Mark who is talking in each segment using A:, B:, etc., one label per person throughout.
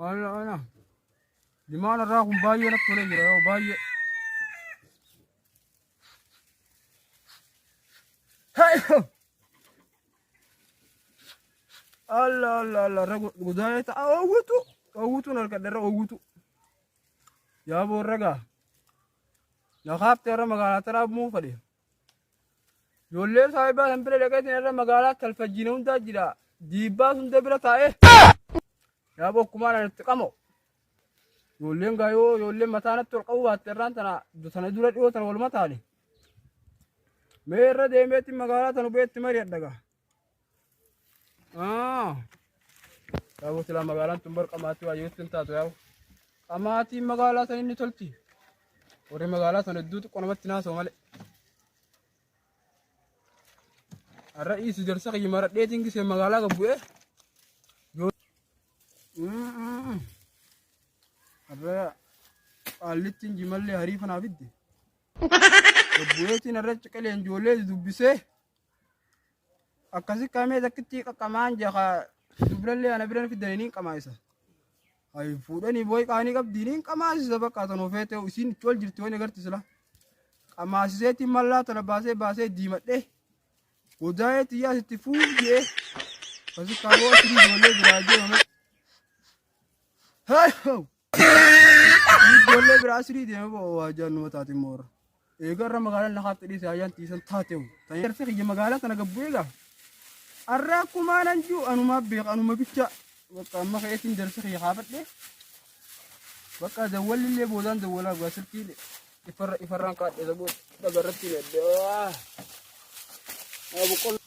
A: Ala ala. Jimaan irraa kun baay'ee natti tolee jira yoo baay'ee. Hey! Alla alla alla irra godaayee ta'a oowwitu oowwituun argadhe irra oowwitu. Yaa boorra gaa. Na kaaftee irra magaalaa tanaa bu'uu fedhe. Ijoollee saahibaa san bira dhaqeetiin irra magaalaa talfajjiina hundaa jira. Diibbaa hunda bira taa'ee. Yaa bokkumaan ani itti qamo. Ijoolleen gaa yoo ijoolleen mataa natti ol qabuu baatte irraan tana tana dura dhiyoo tana waluma taane. Mee irra deemeetiin magaalaa tana bu'eetti mari'adha gaa. Yaaboo silaa magaalaan tun bar qamaatii waa jirutti hin taatu yaaboo. Qamaatiin magaalaa san inni tolti. Warri magaalaa san hedduu xiqqoo namatti naasoo malee. Har'a dhiisi jarsa kiyya maradheetiin gisee magaalaa gad bu'ee. Har'a qaallittiin jimallee hariifa naa fidde. Gad bu'eetiin har'a ciqileen ijoollee dubbisee. Akkasi kamee takkitti qaqqamaan jaha dubrallee ana biran fidanii niin qamaayisa. Hay fuudhanii booyi qaanii qabdii niin qamaasisa bakka tan ofee ta'u isiin itti ol jirti wani agarti sila. Qamaasiseetiin mallaa tana baasee baasee diimadhee. Godaayee xiyyaa sitti fuuf jee. Akkasi kaaboo asirii ijoollee biraa deemame. Hay Ijoollee biraa asirii deeme boo waajjaan numa taatiin moora. Eega irra magaalaan lakaatti dhiise hayyaan tiisan taateewu. Jarsi kiyya magaalaa tana gabbu eega. Arra akkumaa nan jiru anumaa beeka anuma bicha. Bakka amma ka'eetiin jarsi kiyya kaafadhe. Bakka dawwalli illee boodaan dawwalaa gaa silkii ifarra ifarraan kaadhe isa booda dhagarratti hidhadhe. Boqqolloo.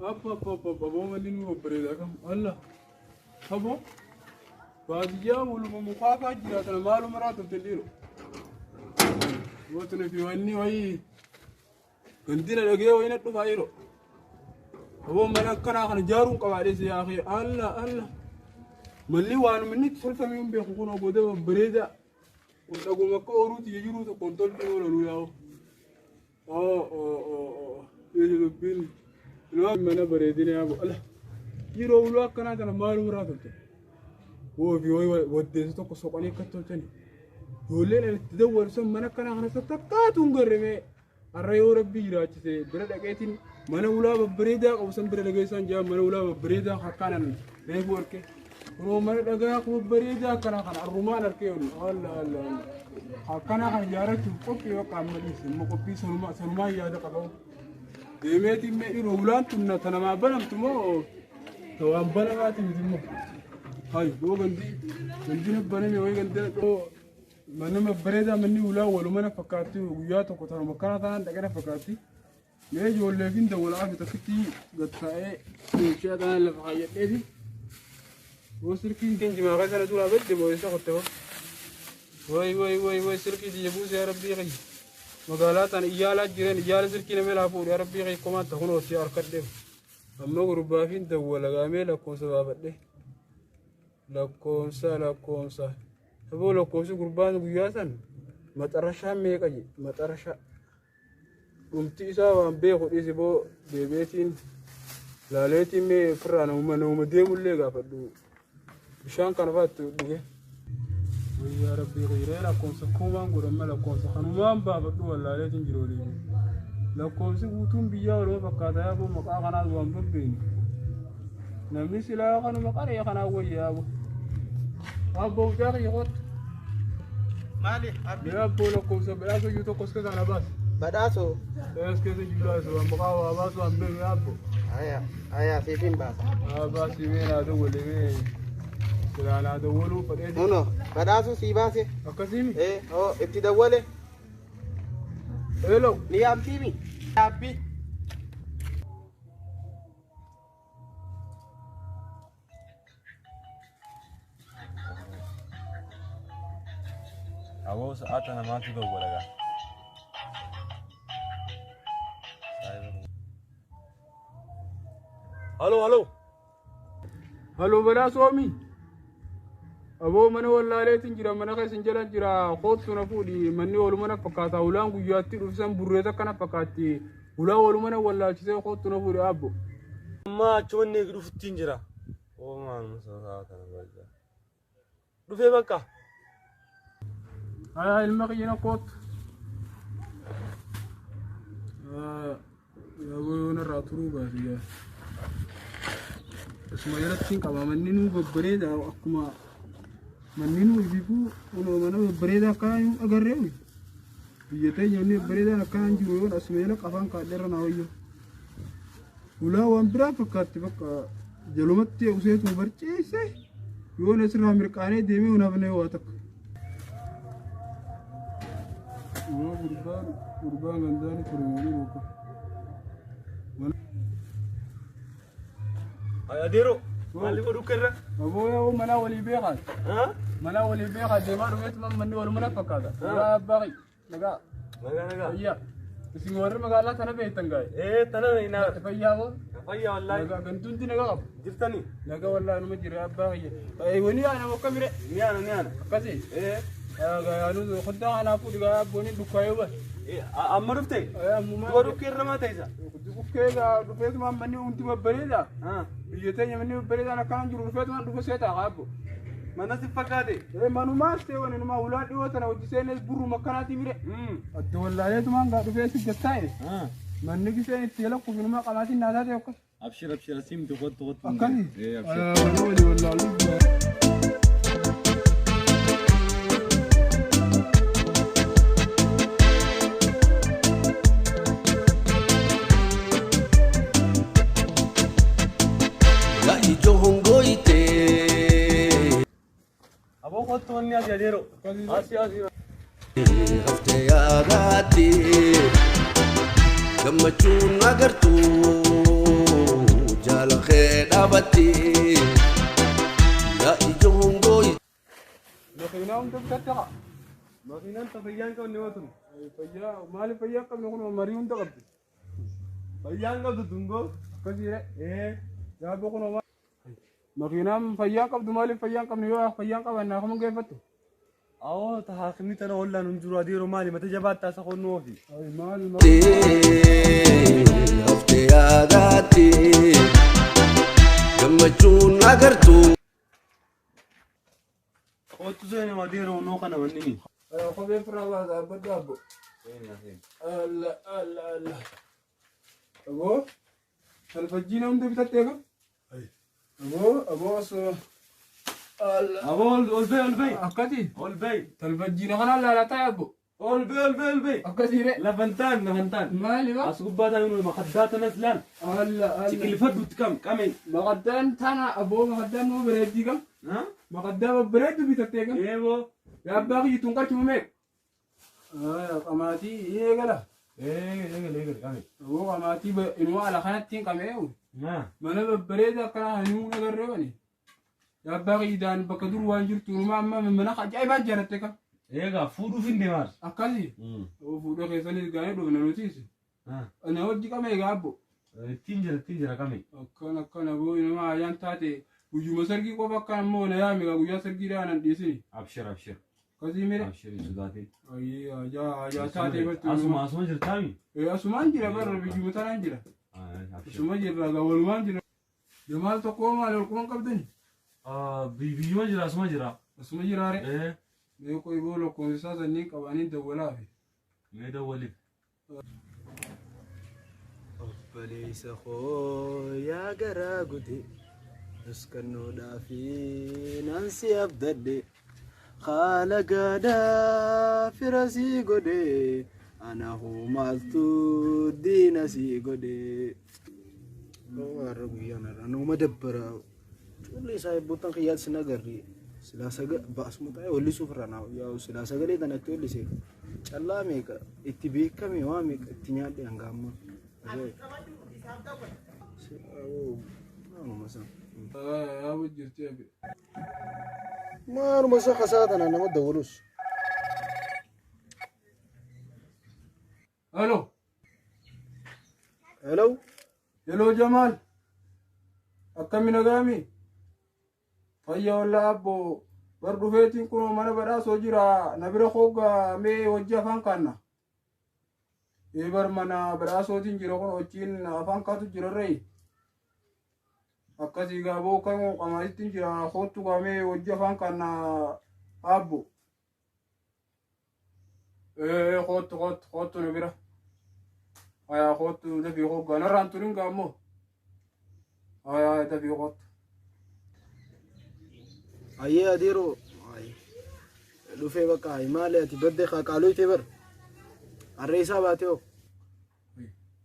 A: Abba abba abba aboo manni nu babbareeda akkam alla aboo baadiyyaa waluma mukaa fa'aa jiraatan maaluma irraa tolte dhiiru. Wootuni fi wanni wayii gandina dhagee wayii na dhufaa yeroo. Aboo mana akkanaa kana ijaaruun qabaa dheesse yaa akhi alla alla. Malli waanuma inni itti tolfame hin beeku kun goda babbareedaa. Kun dhaguma akka ooruuti jiruu tokko hin tolchuu oolu yaa'u. Oo oo oo oo Dhiisi dubbiin ilmaan mana bareedina yaa ala yeroo uluu akkanaa kana maaluma irraa tolche woo fi wayii waddeessa tokko soqanii akka tolchani ijoolleen ani itti dawwalu san mana akkanaa kana takkaatu hin garre mee har'a yoo rabbi jiraachise bira dhaqeetiin mana ulaa babbareedaa qabu san bira dhageessaan jaa mana ulaa babbareedaa akkanaan reefuu arke Kunoo mana dhagaa kun babbareedaa akkanaa kana arrumaan arkee oli. Alla alla alla. Akkanaa kana ijaarrachuuf qophii bakka amma dhiise immoo qophii sanumaa sanumaan yaada qaba. Deemeetiin mee dhiroo ulaan tun na tanamaa banamtu moo ta waan banamaati miti immoo. Hay boo gandi gandi na baname wayi gandi na dhoo mana babbareedaa manni ulaa waluma na fakkaatti guyyaa tokko tanuma akkanaa taanaan dhaqee na fakkaatti. Mee ijoolleefin dawwalaa fi takkitti gad taa'ee meeshaa kana lafa kaayyadheeti. Yoo silkiin keenya jimaa keessa na duraa badde moo eessa kotte hoo? Way way way way silkii tiyya buuse yaa rabbii kiyya. Magaalaa tana iyyaalaa jireen iyyaala silkii nama laa fuudhe yaa rabbii kiyya komaanta kunoo si harkadhe. Amma gurbaafiin dawwala gaamee lakkoofsa baafadhe. Lakkoofsa lakkoofsa. Saboo lakkoofsi gurbaan guyyaa san maxarashaa meeqa jedhe maxarashaa. Dhumti isaa waan beeku dhiisi boo deebi'eetiin laaleetiin mee ofirraa namuma namuma deemullee gaafadhu. Bishaan kana fa'aa itti dhuge. Wayyaa rabbii kiiree lakkoofsa kuumaan godhan lakkoofsa kanumaan baafadhu wallaaleetiin jiru waliin. Lakkoofsi guutuun biyyaa waluma fakkaata yaaboo maqaa kanaas waan babbeenu. Namni silaa kanuma qaree kanaa wayya yaaboo. Abboo mucaa kiyya kottu.
B: Maali abbi?
A: Mee abboo lakkoofsa badhaasa iyyuu tokko as keessaa na baasi.
B: Badhaasoo?
A: As keessa jiru baasi waan maqaa waa baasu waan beeku yaa abboo.
B: Aya aya siif hin baasa.
A: Haa baasi mee naa dawwale mee silaa naa dawwaluu fedhee.
B: Kuno badhaasoo sii baase.
A: Akkasiimi?
B: Ee hoo itti dawwale.
A: Hello.
B: Ni yaamtiimi? Abbi.
C: Aboo sa'aa tana maaltu dawwala gaa? Halo halo.
A: Halo badhaasoomi. Aboo mana wallaaleetiin jira mana keessan jala jira koottu na fuudhi manni waluma fakkaata ulaan guyyaatti dhufsan burreeta akkana fakkaatti ulaa waluma wallaalchisee koottu na fuudhi abbo.
C: Amma achumanni eegi dhufuttiin jira. Oo maaluma sa'aa tana baay'ee. Dhufee bakka.
A: Haa ilma kiyya koottu. Yaaboo yoon irraa turuu baate yaa. Asuma jalatti hin qaba manni nuu babbareeda akkuma manni nuu ififuu kunoo mana babbareeda akkanaa hin agarree biyya teenya inni babbareedaan akkanaa hin jiru yoon asuma jala qafaan kaadheerra naa wayyo. Ulaa waan biraa fakkaatti bakka jalumatti useetu barceesse yoon asirraa mirqaanee deemee hunafnee waa takka. Waa gurbaan gurbaan gandaani ture waliin bakka.
C: Adeero. Maaliif oduu kerra?
A: Aboo yaa mana walii beekaa. Mana walii beekaa deemaa dhufeetu manni waluma fakkaata. Ulaa abbaa nagaa.
C: Nagaa nagaa.
A: Fayyaa. Isin warri magaalaa tana beektan gaa'e.
C: Ee tana naa.
A: Fayyaa boo.
C: Fayyaa wallaahi.
A: Nagaa gantuunti nagaa qabu.
C: Jirtanii?
A: Nagaa wallaahi numa jira abbaa kiyya. Wani ana bakka mire.
C: Ni ana ni ana.
A: Akkasii.
C: Ee.
A: Yaanuu koddaa kanaafuu dhigaa abboonni dukkaayoo bas.
C: Amma dhufte?
A: Ammumaa.
C: Du'a dhukkee irra maa ta'isa?
A: Dhukkee dhufeetuma manni hundi babbareeda. Biyya teenya manni babbareedaan akkanaan jiru dhufeetuma dhufe seetaa qaabbo.
C: Mana si fakkaate?
A: Manumaas ta'e wani numa ulaa dhiyoo tana hojii seenes burruma akkanaati mire. Adda wallaaleetumaan gaa dhufee si gattaa'e. Manni giseen itti lakkuuf numa qamaatiin naataa ta'e akkas.
C: Abshir abshir asiimti kottu kottu.
A: Akkasii.
C: Ee abshir.
A: Mana walii wallaaluu.
D: La ijoo hongoyte.
C: Aboo kottu wanni asii adeero. Asii asii.
D: Haftee yaadaatti gammachuun agartuu jaala kee dhaabatti. Yaa ijoo hongoyte.
A: Makiinaa hunda bitatte haa.
C: Makiinaan ta fayyaan qabne watun.
A: Fayyaa maaliif fayyaa qabne kun marii hunda qabdi.
C: Fayyaan qabdu dungoo.
A: Akkasii
C: Ee.
A: Yaaboo kun makiinaan fayyaa qabdu maaliif fayyaan qabne yoo fayyaan qaban naa kaman geeffattu.
C: Awoo ta haakimni tana hollaan hin jiru adeero maali mata jabaattaa isa qonnuu ofi.
A: Maal
D: Haftee yaadaatti gammachuun agartuu.
C: Kottu seeni adeero noo kana manni ni.
A: Kophee firaa baasa abbaddu abbo. Alla alla alla. Aboo salfajjiin hunda bitatte eega. Aboo aboo osoo. Alla.
C: Aboo ol bahi ol bahi.
A: Akkasii.
C: Ol bahi.
A: Salfajjiina kanaan laalataa abbo.
C: Ol bahi ol bahi ol bahi.
A: Akkasii re.
C: Lafantaan lafantaan.
A: Maali ba?
C: As gubbaa taa'ee makaddaa tanas laal.
A: Alla alla.
C: Ciqilfadhutti kam qameen.
A: Maqaddaan tana aboo maqaddaan nuu bareeddii kam. Maqaddaa babbareeddu bitattee kam.
C: Eeboo.
A: Yaa abbaa kiyyituun qarshuma meeqa? Qamaatii eegala.
C: Eegale eegale qamee.
A: Aboo qamaatii inuma ala kanatti hin qamee. Mana babbareeda akkanaa hinuu agarree wani. Yaa abbaa kiyyidaan bakka dur waan jirtu inuma amma mana ajaa'ibaa ijaarratte kam.
C: Eegaa fuudhuuf hin deemaar.
A: Akkasii. Aboo fuudhee keessanis gaanii dhufna nutis. Ana hojii qamee egaa abbo.
C: Ittiin jira ittiin jira qamee.
A: Akkan akkan aboo inuma ayyaan taate guyyuma sargii qofa akkan ammoo na yaame egaa guyyaa sargiidhaa nan dhiisini.
C: Abshir abshir.
A: Akkasii mire.
C: Abshir hin sodaatin.
A: Ayyee ajaa taatee bartu.
C: Asuma asuma jirtaami.
A: Asumaan jira barra biyyuma tanaan jira. Asuma jirra gaa walumaan jira. Jamaal tokko maal ol quban qabdani?
C: Biyyuma jira asuma jira.
A: Asuma jiraare.
C: Ee.
A: Mee qoy boo lakkoofsa sanniin qabanii dawwalaafi.
C: Mee dawwaliif.
E: Obboleessa koo yaa garaa gute duskannoodhaa fi nan si abdadhe haala gaadhaa fira sii godhe ana maaltu diina sii godhe. Warra guyyaan irraa nama dabbara cuullee isaa eebbotan kiyyaatti sin agarri silaa saga baasuma ta'e hollisuuf irraa naa yaa'u silaa sagalee tanatti hollise callaa meeqa itti beekame waa meeqa itti nyaadhe hanga ammaa.
A: Yaaboo jirti abe.
E: Maaluma isa kasaa tana nama dawwalus.
A: Hello.
E: Hello.
A: Hello Jamaal. Akkami nagaami? Fayya wallaa abbo. Bar dhufeetiin kunoo mana badhaasoo jira. Na bira hoggaa mee hojii afaan kaanna. Ee bar mana badhaasootiin jira kun hojiin afaan kaatu jira ree. Akkasii gaaboo kan qamaalittiin jira hoottu gaamee hojii afaan kaanna abbo. Ee hoottu hoottu hoottu na bira. Ayaa hoottu dafii hoggaa narraan turin gaammoo. Ayaa dafii hoottu.
E: Ayyee adeeroo. Dhufee bakka maali ati baddee qaaloo itee bar. Harree isaa baatee hoo.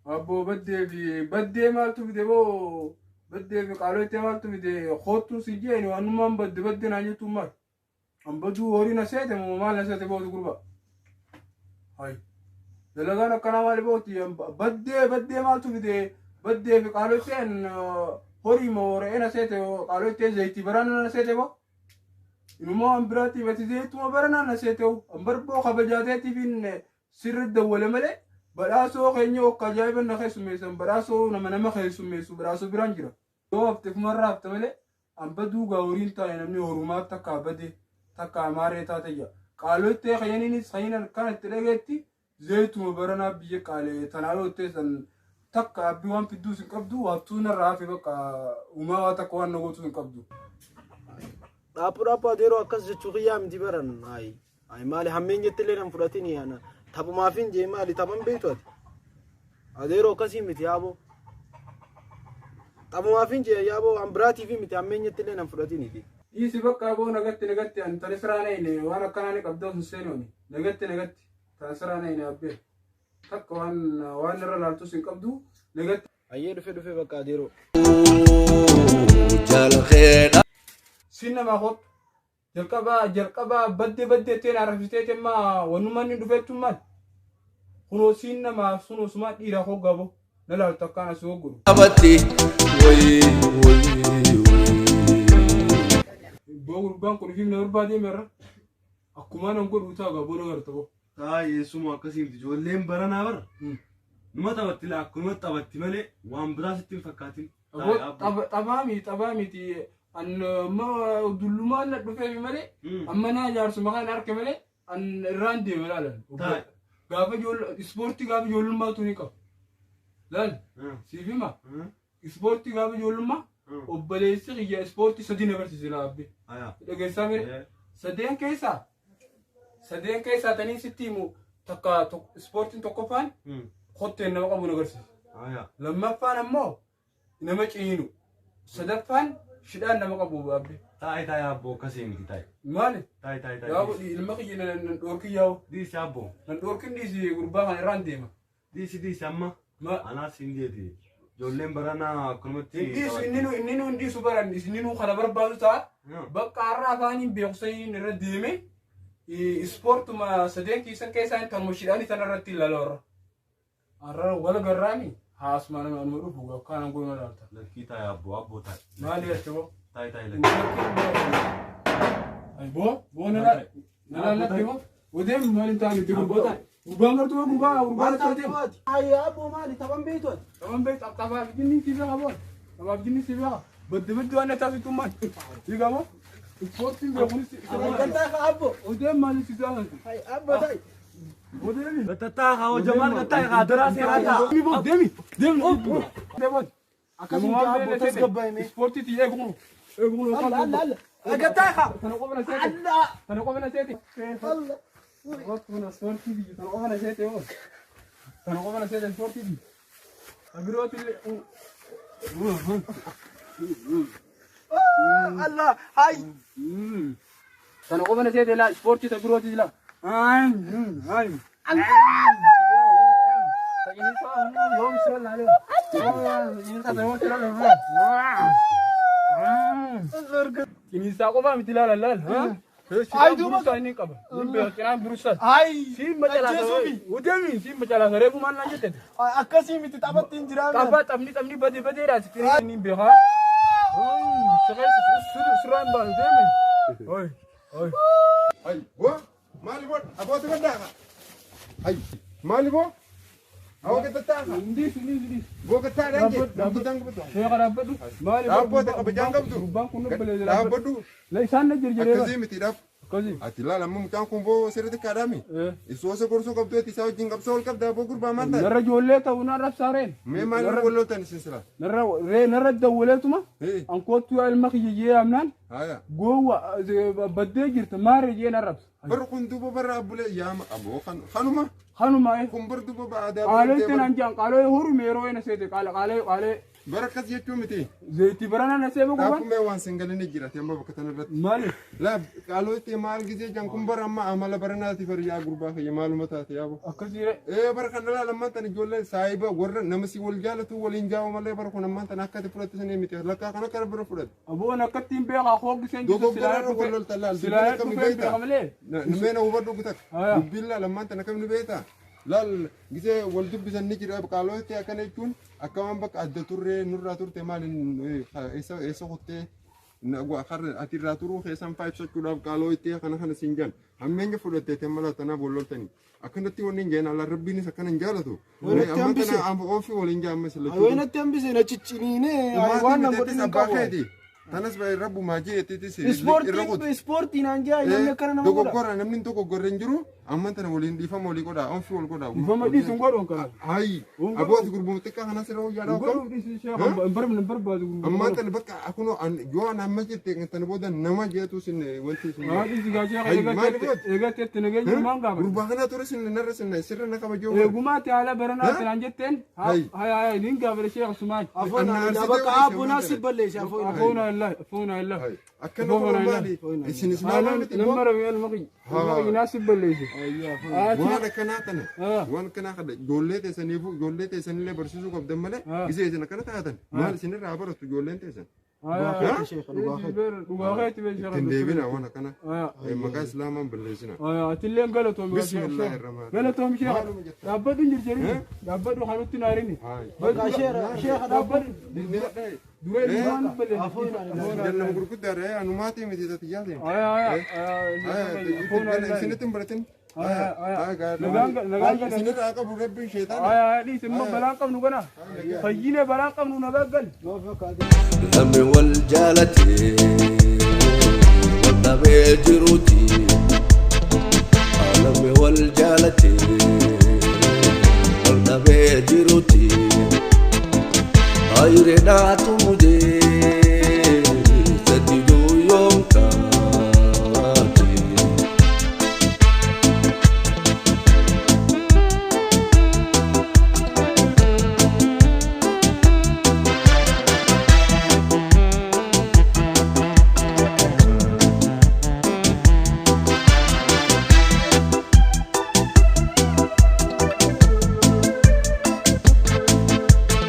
A: Abbo baddee fi baddee maaltu fide boo baddee fi qaaloo ittee maaltu fide hoottu si jeeni waanummaan badde baddee naan jettuun maal. An baduu horii na seete moo maal na seete bootu gurba. Hay. Dalagaan akkanaa maali booti baddee baddee maaltu fide baddee fi qaaloo itteen horii moo re'ee na seete qaaloo ittee zayitii baraana na seete boo. Inumaa an biraatti bati zayituma baranaa na seete hoo. An barboo kabajaateetiifin sirri dawwale malee. Badhaasoo keenya akka ajaa'iba na keessummeessan badhaasoo nama nama keessummeessu badhaasoo biraan jira. Yoo hafte fumarraa hafte malee an baduu gaa horiin taa'e namni horumaaf takka bade takka amaaree taate jira. Qaaloo ittee kayyaniinis kayyinan kan itti dhageetti zayituma baranaa biyya qaalee tanaa yoo ittee san takka abbii waan fidduus hin qabdu haftuu narraa hafe bakka uumaa waa takka waan na gootus hin qabdu.
E: Dhaaphu dhaaphu adeeroo akkas jechuu kiyyaa miti baran. Ayi maali hammeen jettillee nan fudhatini ana. Taphumaafin jee maali taphan beektu ati. Adeeroo akkasii miti yaaboo. Taphumaafin jee yaaboo an biraatiif miti hammeen jettillee nan fudhatini.
A: Dhiisi bakka aboo nagatti nagatti an tani siraa na hine waan akkanaa ni qabdoo sun seenooni nagatti nagatti tan siraa na hine abbee takka waan waan irra laaltus hin qabdu nagatti.
E: Ayyee dhufe dhufe bakka adeeroo.
D: Jaala kee
A: Siin namaa hotu jalqabaa jalqabaa baddee baddee ittiin arrabsitee temmaa wanummaan inni dhufeetu maal kunoo siin namaa sunoo sumaa dhiiraa hoggaa boo na laaltu akkaan asii hogguru.
D: dhaabatti. Wayii wayii wayii.
A: Boo gurbaan kun ifiif na barbaadee meerra akkumaan an godhu taagaa boo na garta boo.
C: Taa'ee suma akkasii miti ijoolleen baranaa bara. Numa taphatti laa akkanuma taphatti malee waan biraa sitti hin fakkaatin.
A: Taphaa taphaa miti an amma dullumaan na dhufeefi malee amma naa jaarsuma kan harke malee an irraan deeme laalan. Gaafa ispoortii gaafa ijoollummaatu ni qaba. Laal siif hima ispoortii gaafa ijoollummaa obboleessi kiyya ispoortii sadii na barsiise laabbe. Dhageessaa mere sadeen keessaa tanii sitti himu takka ispoortiin tokkoffaan kotteen nama qabu na barsiise. Lammaffaan ammoo nama ciniinu. Sadaffaan shidhaan nama qabu baabbe.
C: Taa'ee taa'ee abboo akkasii miti taa'e.
A: Maali?
C: Taa'ee taa'ee taa'ee.
A: Yaa ilma kiyya nan dhoorkin yaa'u.
C: Dhiisi abboo.
A: Nan dhoorkin dhiisi gurbaa kana irraan deema.
C: Dhiisi dhiisi amma. Anaas hin jeeti. Ijoolleen baranaa akkanumatti.
A: Dhiisu inni nu hin dhiisu baran inni nu kana barbaadu ta'a. Bakka har'a afaaniin beeksisaniin irra deeme ispoortuma sadeen keessan keessaa tanuma shidhaanii tana irratti ilaala warra. Har'a wal garraani haasuma nama nama dhufu akkaan goona laalta.
C: Lakkii taa'ee abboo abboo taa'e.
A: Maali jette boo?
C: Taa'ee taa'ee lakkii.
A: Ay boo boo na laallatti boo. Odeem maal hin taane gurbaa gurbaan gartuu gurbaa gurbaa
E: Maal
A: odeem.
E: taate ati? Ayyee abboo maali taphan beektu ati?
A: Taphan beektu taphaaf jinni si beeka boo. Taphaaf jinni si beeka. Badde badde waan taasisu maal? Siigaa moo? Ispoortiin beekuunis.
E: Gantaa abboo.
A: Odeem maal si taasisu?
E: Ayi abboo ta'i.
A: Odeemi.
C: Gattattaa haa Jamaal gattaa haa daraa seeraa ta'a.
A: Deemi boo deemi deemi. Deemi.
E: Akkasii miti abboo tasgabbaa'ime.
A: Ispoortii ti eeguu. Eeguu.
E: Alla alla alla. Gattaa haa.
A: Tana qofa na seete.
E: Alla.
A: Tana qofa na seete.
E: Alla.
A: Tana ispoortii biyya tana qofa na seete oo. Tana qofa na seete ispoortii biyya. Abirooti illee.
E: Alla hay.
A: Tana qofa na seete laa ispoortii ta birooti laa. Qiniinsaa qofaa miti laala laala.
E: Ay, duuba.
A: Burusaa inni qaba. Inni beeka cinaan burusaa.
E: Ay.
A: Siin macalaasa. Udeemi siin macalaasa reefu maal naan jette.
E: Akkasii miti taphatti hin jiraame.
A: Tapha taphni taphni badee badeedha sitti inni beeka. Suraan baanu deemi. Oi oi.
B: Ay, boo, maali boo, abooti baddaa. Ay, maali boo?
F: Awwa gattaa.
A: Ndiis ndiis ndiis.
F: Boo gattaa dhaan jee. Dhaabbataan qabdu.
A: Sheekha dhaabbadhu. Maali?
F: Dhaabbate kabajaan qabdu.
A: Gubbaan kun obboleessa
F: Dhaabbadhu.
A: La isaan na jirjiree.
F: Akkasii miti dhaab.
A: Akkasii.
F: Ati laala amma mucaan kun boo sirriitti kaadhaami. Isoo gorsuu qabdu ati isaa wajjin qabsoo ol qabda boo gurbaa maal taate?
A: Narra ijoollee ta'uu naan rabsaareen.
F: Mee maal wal loltan isin silaa?
A: Narra ree narra dawwaleetuma. Ankoottu yaa ilma kiyya jee yaamnaan.
F: Haya.
A: Gowwa baddee jirta maarree jee narra rabsa.
F: Bara kun duuba bara abbulee yaama aboo kanuma.
A: Kanuma.
F: Kun bar duuba ba aadaa.
A: Qaalee itti naan jaan qaalee horume yeroo ena seete qaale qaalee qaalee.
F: Bara akkas jechuu miti.
A: Zayitii barana na seebe guban.
F: Dhaabumee waan singalini jira amma bakka tana irratti.
A: Maali?
F: Laa qaaloo itti maal gisee jan kun bara amma amala baranaati bari yaa gurbaa kiyya maaluma taate yaabo.
A: Akkasii re.
F: Ee bara kana laala ammaan tan ijoolleen saayiba warra nama si wal jaalatu waliin jaawu malee bara kun ammaan tan akka ati fudhatte sanii miti lakkaa kana kana bira fudhatte.
A: Aboon akkatti hin beekaa hooggiseen
F: Dogoggora irra wal lolta laal
A: Silaa dhufee beeka malee.
F: Nameen hubadhu gutak. Dubbiin laal ammaan tan akkam ni beektaa? Laal gisee wal dubbisan ni jira qaaloo itti akkana jechuun akka waan bakka adda turree nurraa turte maal eessa eessa kuttee ati irraa turuu keessan faa ibsachuudhaaf qaaloo itti kana kana siin jaan hammeenya fudhattee ta'e mala tanaaf wal loltanii akkanatti wanni hin jeen ala rabbiinis akkana hin jaalatu.
E: Walitti hambise.
F: Amma ofii waliin jaamme sillachuu.
E: Waynatti hambise na cicciniinee waan nan godhin hin qabu.
F: Tanas baay'ee rabbumaa jeeteetis
E: Ispoortiin ispoortiin naan jaa namni akkana nama godha.
F: Dogoggora namni dogoggorre hin jiru amman tana waliin dhiifama walii godha onfi wal godha.
A: Dhiifama dhiisu hin godhu kana.
F: Hayi abooti gurbuun xiqqaa kanas irra hojjaa
A: Hin godhu dhiisu sheekha hin barbaadu hin barbaadu.
F: Amman tana bakka akkunoo yoo an amma jette tana booda nama jeetu sin wanti sin.
A: Haa dhiisu gaa sheekha eegatte itti nageenya maal gaafata.
F: Gurbaa kana ture sin narra sin sirra na kabajoo.
A: Eegumaatti haala baranaa tanaan jetteen haa haa niin gaafate sheekha sumaan.
E: Afoon bakka abbonaa si balleesse afoon.
A: Afoona illaa afoona illaa.
F: Akkana kun maali? Isin islaamaa miti
A: Nama rabee ilma kiyya. Ilma kiyya naa si balleesse.
F: Waan akkanaa tana waan akkanaa kana ijoollee teessaniifuu ijoollee teessanillee barsiisuu qabdan malee gisee isin akkana taatan maal isinirraa baratu ijoolleen teessan.
A: Dhugaa keetti bee sheekha.
F: Ittiin deebina waan akkana maqaa islaamaan balleessina.
A: Atilleen galatoomi.
F: Bismillahirrahmanirrahiim.
A: Galatoomi sheekha. Dhaabbadhu hin jirjeriin. Dhaabbadhu kanutti naarini.
E: Bakka sheekha dhaabbadhu.
A: Duree ilmaan balleesse.
F: Jannama gurguddaadha anumaatii miti tatiyyaate. Isinitti hin baratin. Isinirraa qabu rabbiin sheexaana.
A: Dhiisi immoo balaan qabnu kana. Fayyine balaan qabnu nagaa gali.
D: Namni wal jaalate wal dhabee jiruuti. Namni wal jaalate wal dhabee jiruuti. Ayireenaatu mujee.